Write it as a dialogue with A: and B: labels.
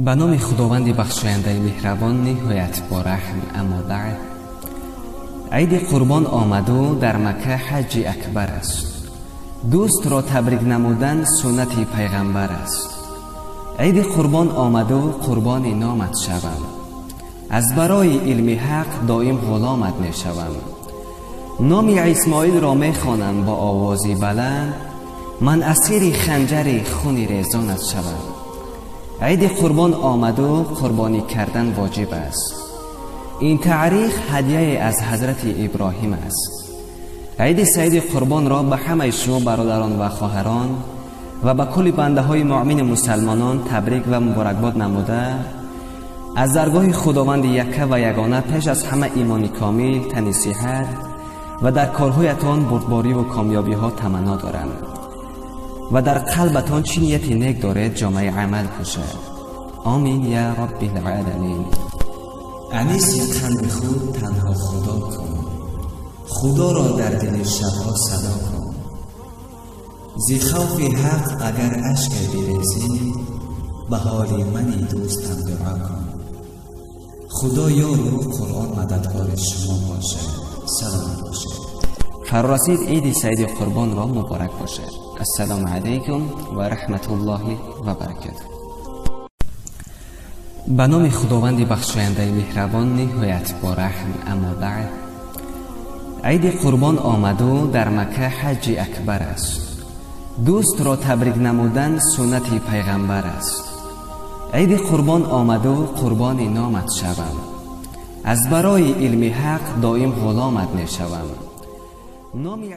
A: Ба номи Худованди бахшояндаи меҳрабон, ниҳоят бораҳм. Аммо баъд, Иди Қурбон омаду дар Макка ҳаҷҷи акбар аст. Дӯстро табрик намудан суннати пайғамбар аст. Иди Қурбон омаду қурбони номат шавам. Аз барои илми ҳақ доим ғуломат мешавам. Номи Исмоилро мехонам бо овози баланд, ман асири ханҷари хуни резонат шавам. Иди Қурбон омаду қурбонӣ кардан воҷиб аст. Ин таърих ҳадияе аз ҳазрати Иброҳим аст. Иди Саиди Қурбонро ба ҳамаи шумо бародарон ва хоҳарон ва ба кулли бандаҳои муъмини мусалмонон табрик ва муборакбод намуда, аз даргоҳи Худованди якка ва ягона пеш аз ҳама имони комил, тани сиҳат ва дар корҳоятон бурдбориву комёбиҳо таманно дорам ва дар қалбатон чӣ нияти нек доред, ҷомаи амал пӯшад. Омин я роббил оламин.
B: Аниси қалби худ танҳо Худо кун, Худоро дар дили шабҳо садо кун. Зи хавфи ҳақ агар ашке бирезӣ, ба ҳоли мани дӯстам дуо кун. Худо ёру Қуръон мададгори шумо бошад. Саломат бошед.
A: Фарорасид Иди Саиди Қурбонро муборак бошад. Ассалому алайкум ва раҳматуллоҳи ва баракатуҳ. Ба номи Худованди бахшояндаи меҳрабон, ниҳоят бораҳм. Аммо баъд, Иди Қурбон омаду дар Макка ҳаҷҷи акбар аст. Дӯстро табрик намудан суннати пайғамбар аст. Иди Қурбон омаду қурбони номат шавам. Аз барои илми ҳақ доим ғуломат мешавам. Номи